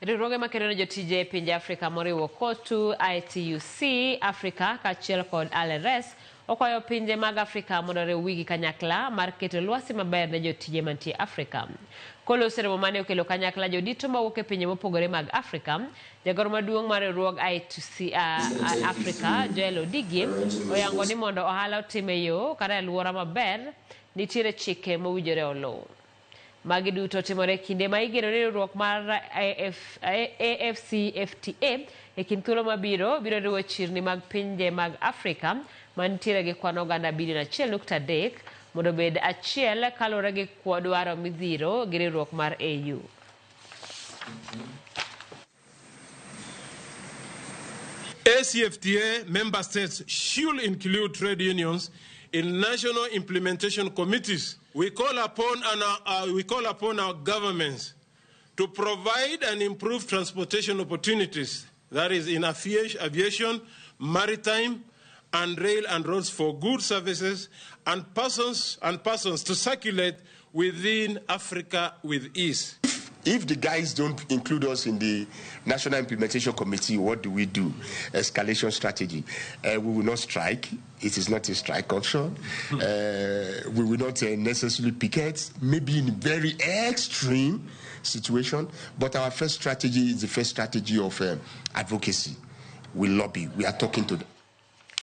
Riwruoge makedo ne jotije e pinje Afrika moriwo KOTU, ITUC Africa kaachiel kod ALRS okwayo pinje mag Afrika mondo oriw wigi kanyakla mar keto lwasi maber ne jotije mantie Afrika. Koloso e romo mane okelo kanyakla jodito mawuok e pinje mopogore mag Afrika, jagoro maduong' mar riwruog ITUC Africa Joel Odigie oyango ni mondo ohala otim e yo kata e alwora maber, nitiere chike mowinjore oluw. Magi duto timore e kinde ma igeno ni riwruok mar AfCFTA e kind thuolo mabiro biro riwo chirni mag pinje mag Afrika mantiere gi kwan oganda bilion 1.3 mondo obed achiel kaluwore gi dwaro midhiro gi riwruok mar AU. ACFTA member states should include trade unions in national implementation committees. We call upon our governments to provide and improve transportation opportunities, that is in aviation, maritime, and rail and roads for goods, services, and persons to circulate within Africa with ease. If the guys don't include us in the National Implementation Committee, what do we do? Escalation strategy. We will not strike. It is not a strike option. We will not necessarily picket, maybe in very extreme situation. But our first strategy is the first strategy of advocacy. We lobby. We are talking to them.